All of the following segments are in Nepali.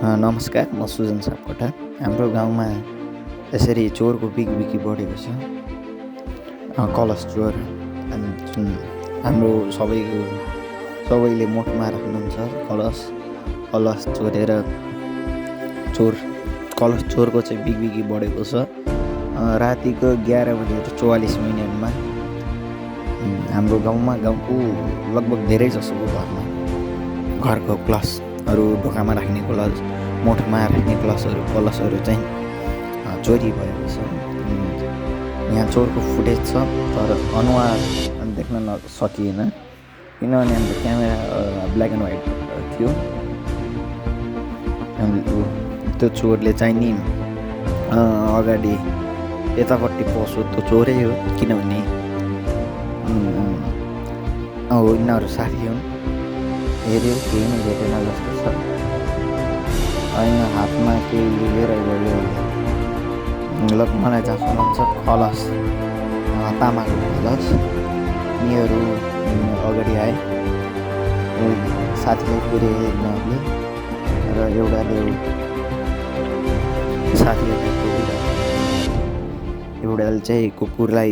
नमस्कार, म सुजन सापकोटा। हाम्रो गाउँमा यसरी चोरको बिगबिगी बढेको छ। कलश चोर जुन हाम्रो सबैले मोठमा राख्नुहुन्छ कलश चोरेर कलश चोरको चाहिँ बिगबिगी बढेको छ। रातिको 11:44 हाम्रो गाउँको लगभग धेरै जसोको घरको कलशहरू, ढोकामा राख्ने कलश, मोठमा राख्ने कलशहरू चाहिँ चोरी भएको छ। यहाँ चोरको फुटेज छ, तर अनुहार देख्न सकिएन किनभने हाम्रो क्यामेरा ब्ल्याक एन्ड व्हाइट थियो। त्यो चोरले चाहिँ नि अगाडि यतापट्टि पसो त्यो चोरै हो, किनभने यिनीहरू साथी हुन्। हेऱ्यो केही नै भेटेन जस्तो छ। होइन, हातमा केही लिएर गयो। मलाई जहाँ सुनाउँछ कलश, तामाको कलश। यिनीहरू अगाडि आए, साथीलाई पुर्याए यिनीहरूले, र एउटाले साथीहरूलाई पुगिरहेको, एउटाले चाहिँ कुकुरलाई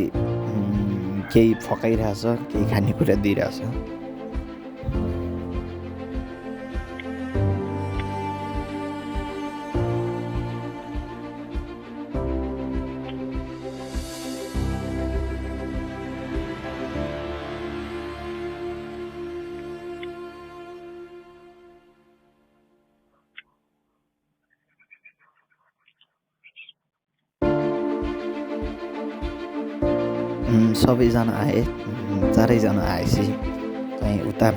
केही फकाइरहेछ, केही खानेकुरा दिइरहेछ। सबैजना आए, चारैजना आएपछि चाहिँ उता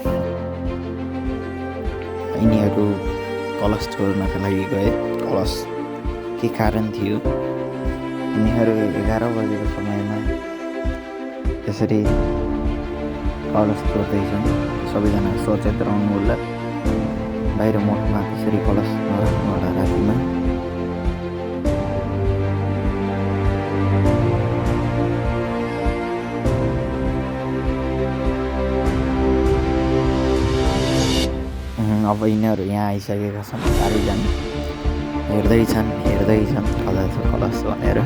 यिनीहरू कलश चोर्नका लागि गए। कलश के कारण थियो, यिनीहरू 11 बजेको समयमा यसरी कलश चोर्दैछन्। सबैजना सचेत रहनु होला, बाहिर मोठमा त्यसरी कलश नराख्नु होला रातिमा। अब यिनीहरू यहाँ आइसकेका छन्, चारैजना हेर्दैछन् कलश भनेर।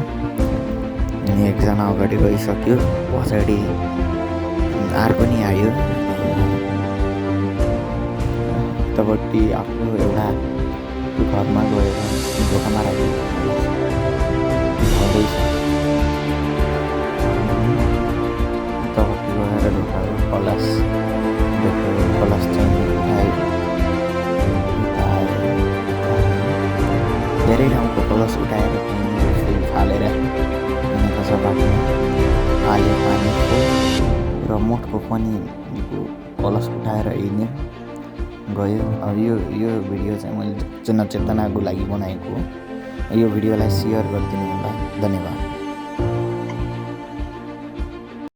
एकजना अगाडि गइसक्यो, पछाडि अर्को नि आयो। उतापट्टि आफ्नो एउटा घरमा गएर ढोकामा राख्यो। उतापट्टि गएर ढोकाको कलश चाहिँ उठायो। धेरै ठाउँको कलश उठाएर फालेर सफामा हाल्यो पानीको, र मोठको पनि कलश उठाएर हिँड्यो गयो। अब यो भिडियो चाहिँ मैले जनचेतनाको लागि बनाएको हो। यो भिडियोलाई सेयर गरिदिनु होला। धन्यवाद।